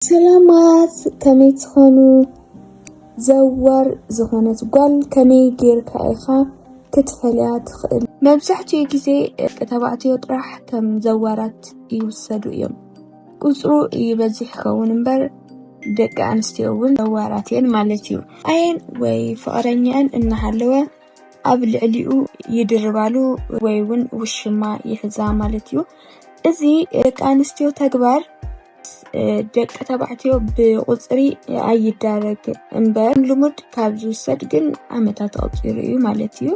ሰላማት፣ ከመይ ትኾኑ? ዘዋር ዝኾነት ጓል ከመይ ጌርካ ኢኻ ክትፈልያ ትኽእል? መብዛሕትኡ ግዜ ደቂ ተባዕትዮ ጥራሕ ከም ዘዋራት ይውሰዱ እዮም። ቁጽሩ ይበዝሕ ይኸውን እምበር፣ ደቂ ኣንስትዮ እውን ዘዋራት እየን ማለት እዩ። ኣየን ወይ ፍቕረኛኣን እናሃለወ ኣብ ልዕሊኡ ይድርባሉ ወይ እውን ውሽማ ይሕዛ ማለት እዩ። እዚ ደቂ ኣንስትዮ ተግባር፣ እ፣ ደቂ ተባዕትዮ ብቁጽሪ ኣይዳረግ እምበር፣ ልሙድ ካብ ዝውሰድ ግን ዓመታት ኣቑጺሩ እዩ ማለት እዩ።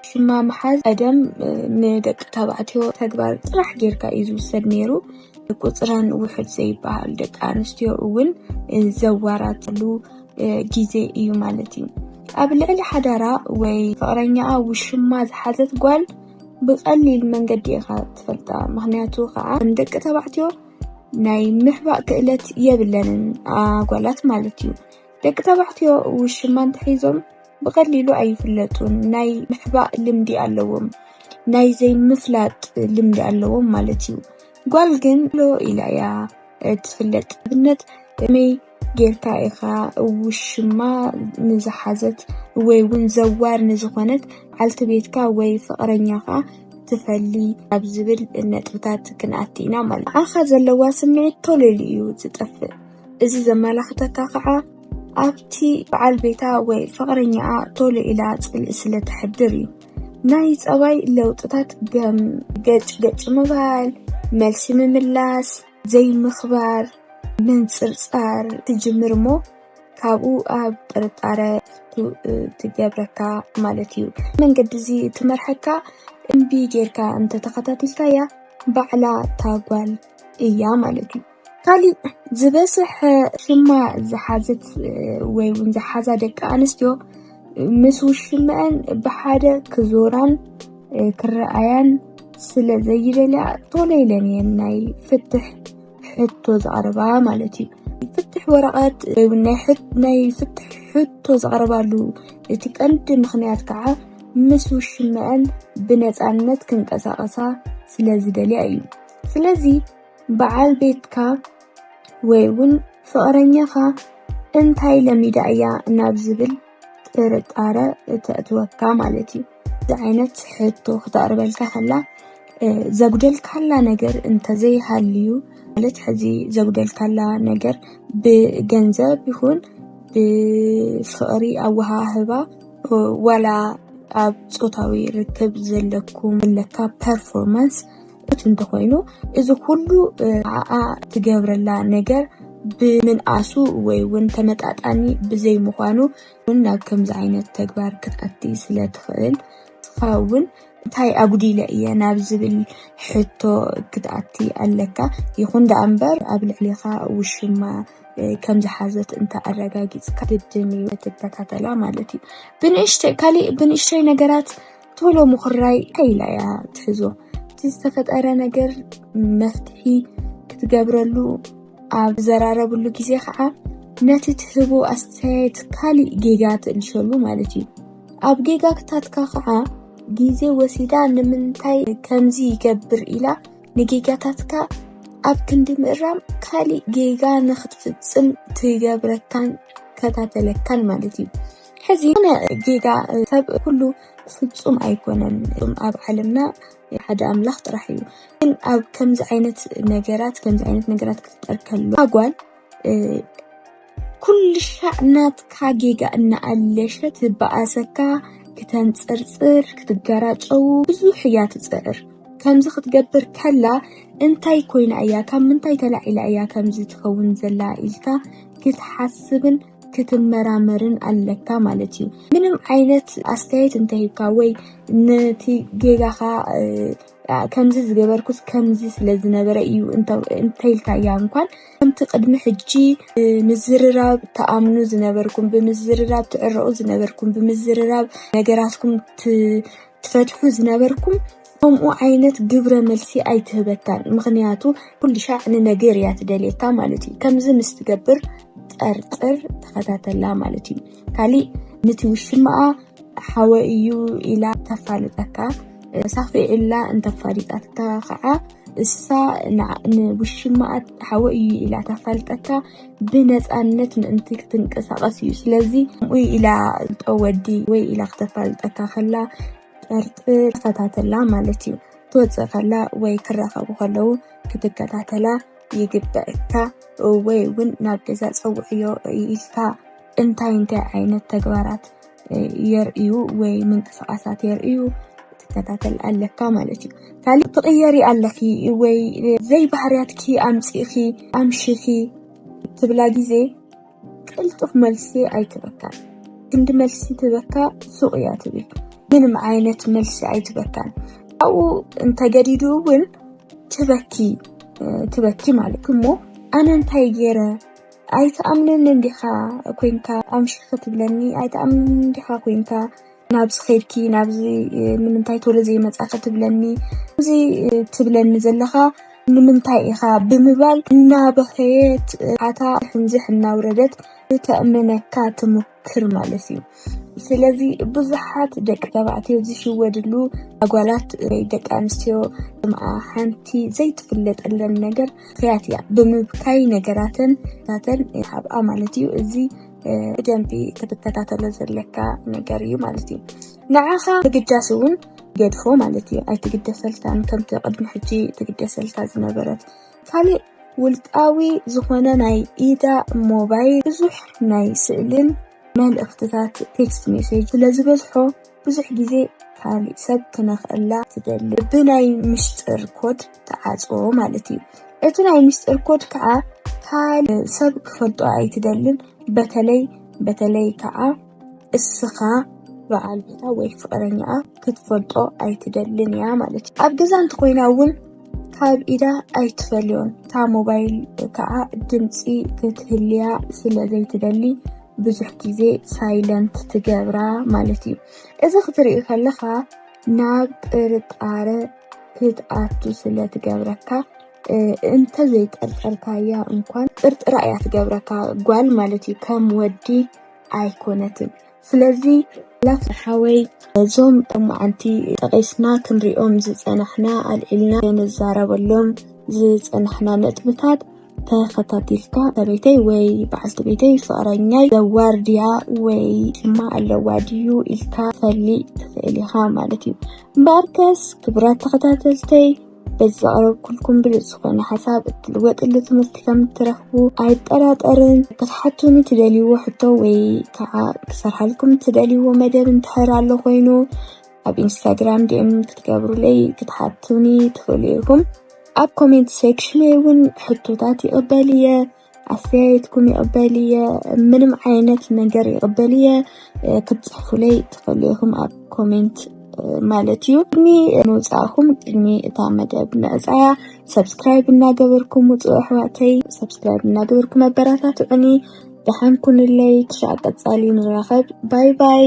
ሽማ ምሓዝ ቀደም፣ እ፣ ንደቂ ተባዕትዮ ተግባር ጥራሕ ጌርካ እዩ ዝውሰድ ነይሩ። ቁጽረን ውሑድ ዘይበሃል ደቂ ኣንስትዮ እውን፣ እ፣ ዘዋራትሉ፣ እ፣ ግዜ እዩ ማለት እዩ። ኣብ ልዕሊ ሓዳራ ወይ ፍቕረኛኣ ውሽማ ዝሓዘት ጓል ብቐሊል መንገዲ ኢኻ ትፈልጣ። ምኽንያቱ ከዓ ደቂ ተባዕትዮ ናይ ምሕባእ ክእለት የብለንን፣ ኣጓላት ማለት እዩ። ደቂ ተባዕትዮ ውሽማ እንተሒዞም ብቐሊሉ ኣይፍለጡን። ናይ ምሕባእ ልምዲ ኣለዎም። ናይ ዘይምፍላጥ ልምዲ ኣለዎም ማለት እዩ። ጓል ግን ሎ ኢላ እያ ትፍለጥ። ኣብነት ከመይ ጌርካ ኢኻ ውሽማ ንዝሓዘት ወይ እውን ዘዋር ንዝኾነት ዓልቲ ቤትካ ወይ ፍቕረኛኻ ትፈሊ ኣብ ዝብል ነጥብታት ክንኣቲ ኢና ማለት እዩ። ንዓኻ ዘለዋ ስምዒት ቶሎ ኢሉ እዩ ዝጠፍእ። እዚ ዘመላኽተካ ከዓ ኣብቲ በዓል ቤታ ወይ ፍቕረኛኣ ቶሎ ኢላ ጽልኢ ስለ ተሕድር እዩ። ናይ ጸባይ ለውጥታት ከም ገጭ ገጭ ምባል፣ መልሲ ምምላስ፣ ዘይምኽባር፣ ምንጽርጻር ትጅምር እሞ ካብኡ ኣብ ጥርጣረ ቱ-፣ ትገብረካ ማለት እዩ። መንገዲ እዚ ትመርሐካ እምቢ ጌርካ እንተተኸታቲልካያ ባዕላ እታ ጓል እያ ማለት እዩ። ካሊእ ዝበዝሕ ሽማ ዝሓዘት ወይ እውን ዝሓዛ ደቂ ኣንስትዮ ምስ ውሽመአን ብሓደ ክዞራን ክረኣያን ስለ ዘይደልያ ቶሎ ኢለን እየን ናይ ፍትሕ ሕቶ ዘቕርባ ማለት እዩ። ፍትሕ ወረቐት ወይ እውን ናይ ሕት-፣ ናይ ፍትሕ ሕቶ ዘቕርባሉ እቲ ቀንዲ ምኽንያት ከዓ ምስ ውሽመአን ብነፃነት ክንቀሳቐሳ ስለ ዝደልያ እዩ። ስለዚ በዓል ቤትካ ወይ እውን ፍቕረኛኻ እንታይ ለሚዳ እያ ናብ ዝብል ጥርጣረ እተእትወካ ማለት እዩ። እዚ ዓይነት ሕቶ ክተቕርበልካ ከላ፣ እ፣ ዘጉደልካላ ነገር እንተዘይሃልዩ፣ ማለት ሕዚ ዘጉደልካላ ነገር ብገንዘብ ይኹን ብፍቕሪ ኣወሃህባ፣ እ፣ ዋላ ኣብ ጾታዊ ርክብ ዘለኩም ዘለካ ፐርፎርማንስ እንተኾይኑ፣ እዚ ኩሉ፣ እ፣ ንዓኣ ትገብረላ ነገር ብምንኣሱ ወይ እውን ተመጣጣኒ ብዘይምዃኑ እውን ናብ ከምዚ ዓይነት ተግባር ክትኣቲ ስለ ትኽእል፣ ንስኻ እውን እንታይ ኣጉዲለ እየ ናብ ዝብል ሕቶ ክትኣቲ ኣለካ። ይኹን ደኣ እምበር ኣብ ልዕሌኻ ውሽማ፣ እ፣ ከም ዝሓዘት እንተ ኣረጋጊጽካ ግድን እዩ ትከታተላ ማለት እዩ። ብንእሽተይ፣ ካሊእ ብንእሽተይ ነገራት ቶሎ ምኹራይ ከይላ እያ ትሕዞ። እቲ ዝተፈጠረ ነገር መፍትሒ ክትገብረሉ ኣብ ዘራረብሉ ግዜ ከዓ ነቲ ትህቦ ኣስተያየት ካሊእ ጌጋ ትእልሸሉ ማለት እዩ። ኣብ ጌጋታትካ ከዓ ግዜ ወሲዳ ንምንታይ ከምዚ ይገብር ኢላ ንጌጋታትካ ኣብ ክንዲ ምእራም ካሊእ ጌጋ ንክትፍጽም ትገብረካን ከታተለካን ማለት እዩ። ሕዚ ዝኾነ ጌጋ ሰብ ኩሉ ፍጹም ኣይኮነን። ኣብ ዓለምና ሓደ ኣምላኽ ጥራሕ እዩ። ግን ኣብ ከምዚ ዓይነት ነገራት፣ ከምዚ ዓይነት ነገራት ክፍጠር ከሎ፣ ኣጓል፣ እ፣ ኩሉ ሻዕ ናትካ ጌጋ እናኣለሸት ትበኣሰካ፣ ክተንጽርጽር፣ ክትገራጨው ብዙሕ እያ ትጽዕር። ከምዚ ክትገብር ከላ እንታይ ኮይና እያ፣ ካብ ምንታይ ተላዒላ እያ ከምዚ ትኸውን ዘላ ኢልካ ክትሓስብን ክትመራመርን ኣለካ ማለት እዩ። ምንም ዓይነት ኣስተያየት እንተሂብካ ወይ ነቲ ጌጋኻ፣ እ፣ ከምዚ ዝገበርኩስ ከምዚ ስለ ዝነበረ እዩ እንተ-፣ እንተኢልካያ እንኳን፣ ከምቲ ቅድሚ ሕጂ ብምዝርራብ ትኣምኑ ዝነበርኩም፣ ብምዝርራብ ትዕረቑ ዝነበርኩም፣ ብምዝርራብ ነገራትኩም ት-፣ ትፈትሑ ዝነበርኩም፣ ከምኡ ዓይነት ግብረ መልሲ ኣይትህበካን። ምኽንያቱ ኩሉ ሻዕ ንነገር እያ ትደልየካ ማለት እዩ። ከምዚ ምስ ትገብር ጠርጥር፣ ተኸታተላ ማለት እዩ። ካሊእ፣ ንቲ ውሽማኣ ሓወ እዩ ኢላ ተፋልጠካ፣ ሳኺዑላ እንተፋሊጣትካ ከዓ እሳ ንዓ- ንውሽማኣ ሓወ እዩ ኢላ ተፋልጠካ ብነፃነት ምእንቲ ክትንቀሳቐስ እዩ። ስለዚ ከምኡ ኢላ ጠወዲ ወይ ኢላ ክተፋልጠካ ከላ ጠርጥር፣ ተኸታተላ ማለት እዩ። ትወፅእ ከላ ወይ ክራኸቡ ከለዉ ክትከታተላ ይግበእካ። ወይ እውን ናብ ገዛ ፀውዕዮ ኢልካ እንታይ እንታይ ዓይነት ተግባራት የርእዩ ወይ ምንቅስቃሳት የርእዩ ትከታተል ኣለካ ማለት እዩ። ካልእ ትቕየሪ ኣለኺ ወይ ዘይባህርያትኪ ኣምፂእኺ ኣምሽኺ ትብላ ግዜ ቅልጡፍ መልሲ ኣይትበካን። ክንዲ መልሲ ትበካ ሱቕ እያ ትብል። ምንም ዓይነት መልሲ ኣይትበካን። ኣብኡ እንተገዲዱ እውን ትበኪ ትበኪ ማለት እሞ ኣነ እንታይ ገይረ ኣይትኣምንን እንዲኻ ኮይንካ ኣምሽኺ ትብለኒ ኣይትኣምንን እንዲኻ ኮይንካ ናብዚ ኸይድኪ ናብዚ ንምንታይ ቶሎ ዘይመፃኺ ትብለኒ እዚ ትብለኒ ዘለኻ ንምንታይ ኢኻ ብምባል እናበኸየት ሓታ ሕንዝሕ እናውረደት ተእምነካ ትምክር ማለት እዩ። ስለዚ ብዙሓት ደቂ ተባዕትዮ ዝሽወድሉ ኣጓላት ደቂ ኣንስትዮ ስምኣ ሓንቲ ዘይትፍለጠለን ነገር ክያት እያ ብምብካይ ነገራተን ታተን ሓብኣ ማለት እዩ። እዚ ብደንቢ ክትከታተሎ ዘለካ ነገር እዩ ማለት እዩ። ንዓኻ ምግዳስ እውን ገድፎ ማለት እዩ። ኣይትግደሰልካን ከምቲ ቅድሚ ሕጂ ትግደሰልካ ዝነበረት። ካልእ ውልቃዊ ዝኾነ ናይ ኢዳ ሞባይል ብዙሕ ናይ ስእልን መልእኽትታት ቴክስት ሜሴጅ ስለ ዝበዝሖ ብዙሕ ግዜ ካልእ ሰብ ክነኽእላ ትደሊ ብናይ ምሽጥር ኮድ ተዓፅዎ ማለት እዩ። እቲ ናይ ምሽጥር ኮድ ከዓ ካልእ ሰብ ክፈልጦ ኣይትደልን። በተለይ በተለይ ከዓ እስኻ በዓል ቤታ ወይ ፍቕረኛኣ ክትፈልጦ ኣይትደልን እያ ማለት እዩ። ኣብ ገዛ እንተኮይና እውን ካብ ኢዳ ኣይትፈልዮን። እታ ሞባይል ከዓ ድምፂ ክትህልያ ስለ ዘይትደሊ ብዙሕ ግዜ ሳይለንት ትገብራ ማለት እዩ። እዚ ክትርኢ ከለኻ ናብ ጥርጣረ ክትኣቱ ስለ ትገብረካ እንተዘይጠርጠርካያ እንኳን ጥርጥራ እያ ትገብረካ ጓል ማለት እዩ። ከም ወዲ ኣይኮነትን። ስለዚ ላፍ ሓወይ እዞም ጠማዓንቲ ጠቒስና ክንሪኦም ዝፀናሕና ኣልዒልና ንዛረበሎም ዝፀናሕና ነጥብታት ተኸታቲልካ ሰበይተይ ወይ በዓልቲ ቤተይ ፍቕረኛይ ዘዋርድያ ወይ ድማ ኣለዋ ድዩ ኢልካ ፈልጥ ትኽእል ኢኻ ማለት እዩ። እምበኣርከስ ክቡራት ተኸታተልተይ በዚ ዘቕረብኩልኩም ብሉፅ ዝኾነ ሓሳብ እትልወጥሉ ትምህርቲ ከም እትረኽቡ ኣይጠራጠርን። ክትሓቱኒ ትደልይዎ ሕቶ ወይ ከዓ ክሰርሓልኩም ትደልይዎ መደብ እንድሕር ኣሎ ኮይኑ ኣብ ኢንስታግራም ዲኤም ክትገብሩለይ ክትሓቱኒ ትኽእሉ ኢኹም። ኣብ ኮሜንት ሴክሽነይ እውን ሕቶታት ይቕበል እየ፣ ኣስተያየትኩም ይቕበል እየ፣ ምንም ዓይነት ነገር ይቕበል እየ። ክትፅሕፉለይ ትኽእሉ ኢኹም ኣብ ኮሜንት ማለት እዩ። ቅድሚ ምውፃእኹም ቅድሚ እታ መደብ ምዕፃያ ሰብስክራይብ እናገበርኩም ውፅኡ ኣሕዋተይ። ሰብስክራይብ እናገበርኩም ኣበራታትዑኒ። ደሓን ኩኑለይ። ክሻዕ ቀፃሊ ንራኸብ። ባይ ባይ።